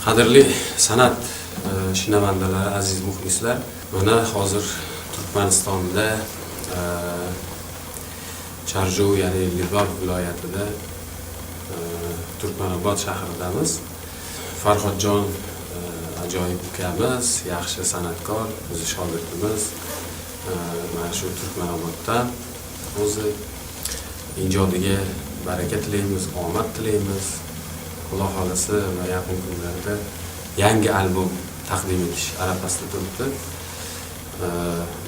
Qadrli san'at shinavandalari, aziz muxlislar, mana hozir Turkmanistonda Charjov, ya'ni Lebap viloyatida Turkmanobod shahridamiz. Farhodjon ajoyib ukamiz, yaxshi san'atkor, bizni shogirdimiz. Mana shu Turkmanoboddan o'zi ijodiga baraka tilaymiz, omad tilaymiz. Xudo xohlasa, va yaqin kunlarda yangi albom taqdim etish arafasida turibdi.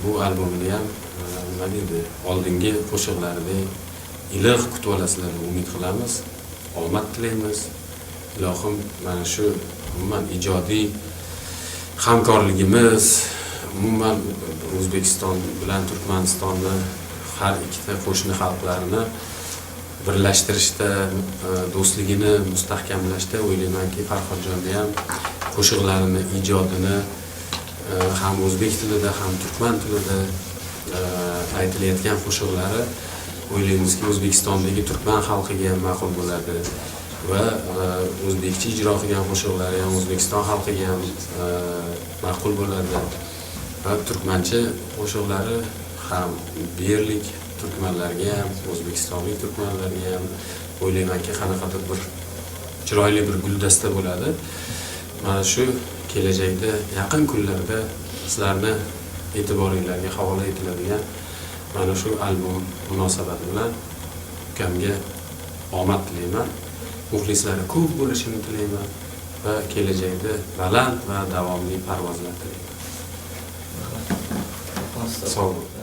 Bu albomini ham nima deydi, oldingi qo'shiqlaridek iliq kutib olasizlar deb umid qilamiz. Omad tilaymiz. Ilohim, mana shu umuman ijodiy hamkorligimiz, umuman O'zbekiston bilan Turkmanistonni, har ikkita qo'shni xalqlarni birlashtirishda, do'stligini mustahkamlashda o'ylaymanki, Farhodjonni ham qo'shiqlarini, ijodini ham o'zbek tilida, ham turkman tilida aytilayotgan qo'shiqlari, o'ylaymizki, O'zbekistondagi turkman xalqiga ham ma'qul bo'ladi va o'zbekcha ijro qilgan qo'shiqlari ham O'zbekiston xalqiga ham ma'qul bo'ladi va turkmancha qo'shiqlari ham bu yerlik turkmanlarga ham, o'zbekistonlik turkmanlarga ham, o'ylaymanki, qanaqadir bir chiroyli bir guldasta bo'ladi. Mana shu kelajakda, yaqin kunlarda sizlarni e'tiboringlarga havola etiladigan mana shu albom munosabati bilan ukamga omad tilayman, muxlislari ko'p bo'lishini tilayman va kelajakda baland va davomli parvozlar tilayman. Sog' bo'ling.